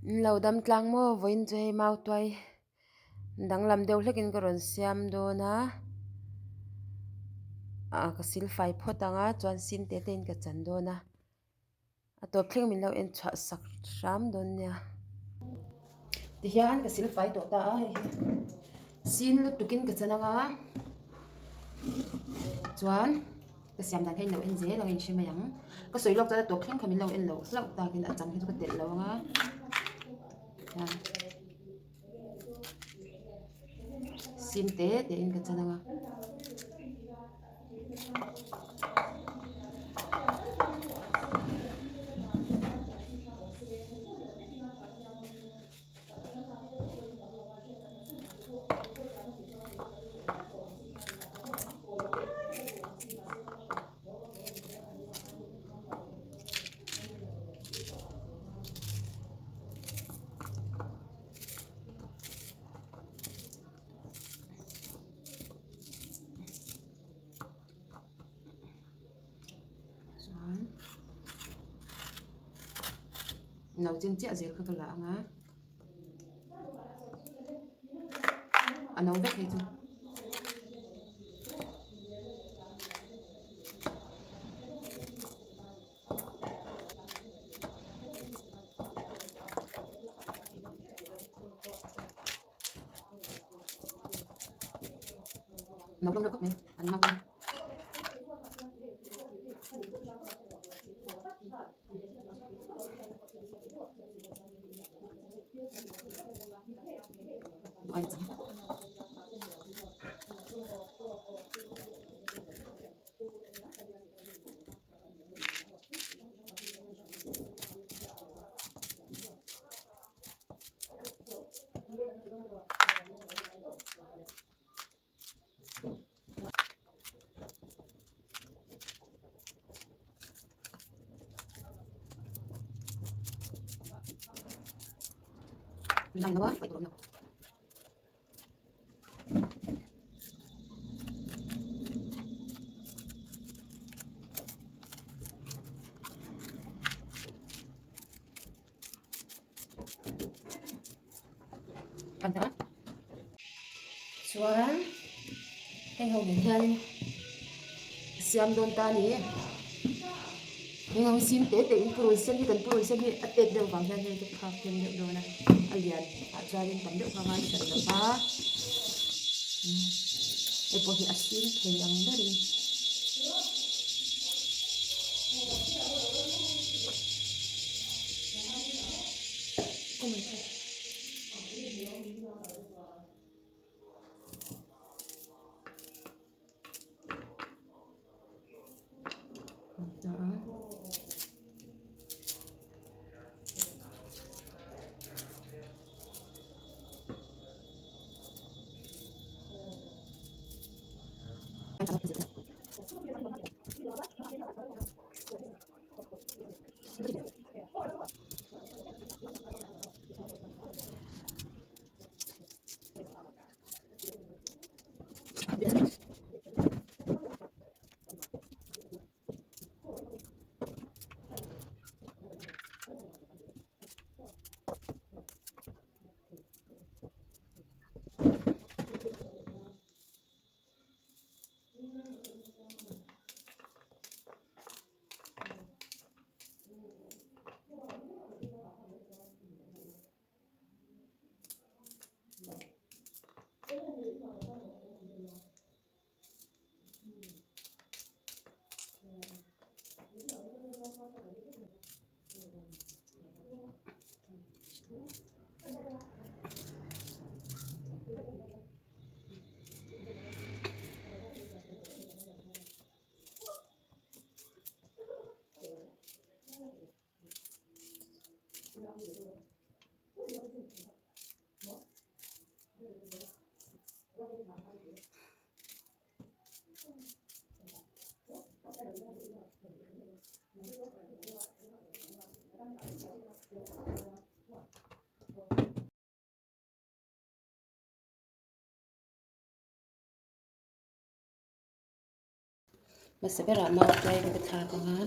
Lo dam tlang maw vawiin chu hei mautuai danglam deuh hlekin ka rawn siam dawn a ah ka silfai phawt ang a chuan sin te te in ka chan dawn a. A tawp thleng min lo en chhuah sak hram dawn nia. Tihian ka sil fai tawh ta a hei hi sin lutukin ka chan anga chuan ka siam dan hian lo en zel ang a inhre mai ang. Ka sawi lawk chuan a tawp thleng kha min lo en loh hlauh takin a chang hi chu ka telh lo anga hian sin te te in ka chan anga. Chuan no chin chiah zel kha ka la ang a a no vek hei chu. No hlawm deuh khawp mai an mau a. Duh ai chang. Chuan heng ho nen hianin siam dawn ta a ni heng ho hi sim te te in purun sen hi kan purun sen hi a tet deuh vang hian hei ka phak hnem deuh dawn a a lian ah chuanin tam deuh kha ngai hran lo va hei pawh hi a sim thei ang berin. Hmasa berah mau tlai ka thlak ang a.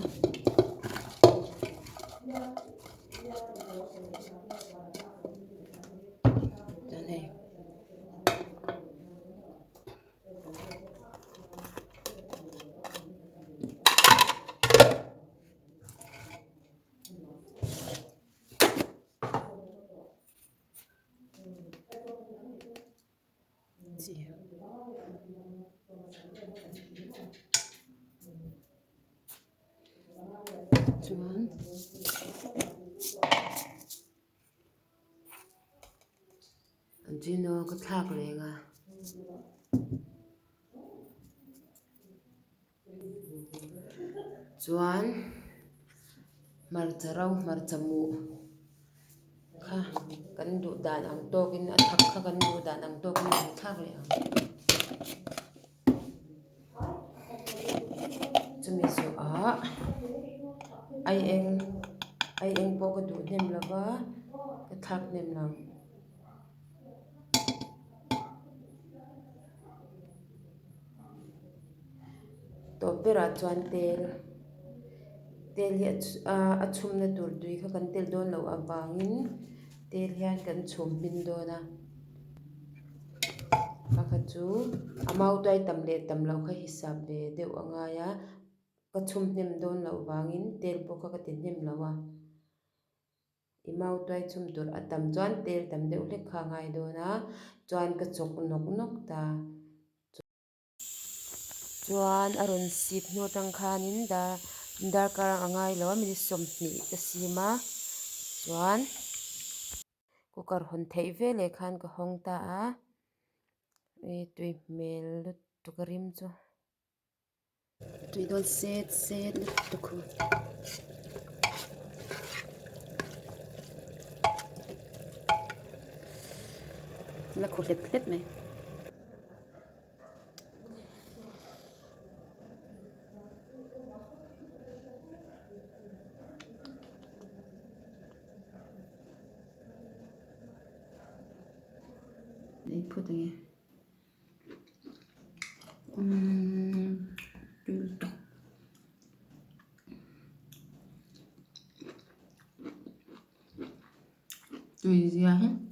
chi. Chuan Gino ka thlak reng a. Chuan hmarcha ro hmarcha muh kha kan duh dan ang tawkin a thak kha kan duh dan ang tawkin kan thlak leh ang. Chumi zawhah aieng aieng pawh ka duh hnem lo va ka thlak hnem lo. Tawp berah chuan tel tel hi a chhumna tur tui kha kan telh dawn loh avangin tel hian kan chhum hmin dawn a pakhat chu a mautuai tam leh tam loh kha hisap ve deuh a ngai a ka chhum hnem dawn loh vangin tel pawh kha ka ti hnem lo a. I mautuai chhum tur a tam chuan tel tam deuh hlek kha a ngai dawn a, chuan ka chawk nawk nawk ta. Chuan a rawn sip hnu atang khanin dar darkar a ngai lo a minute 20 ka sim a, chuan cooker hawn theih veleh khan ka hawng ta a, ui tui hmel lutuk a rim chu. Tui dawn set set lutuk hu. La khaw hlep hlep mai. Ei phawt ange. Tui zia hi.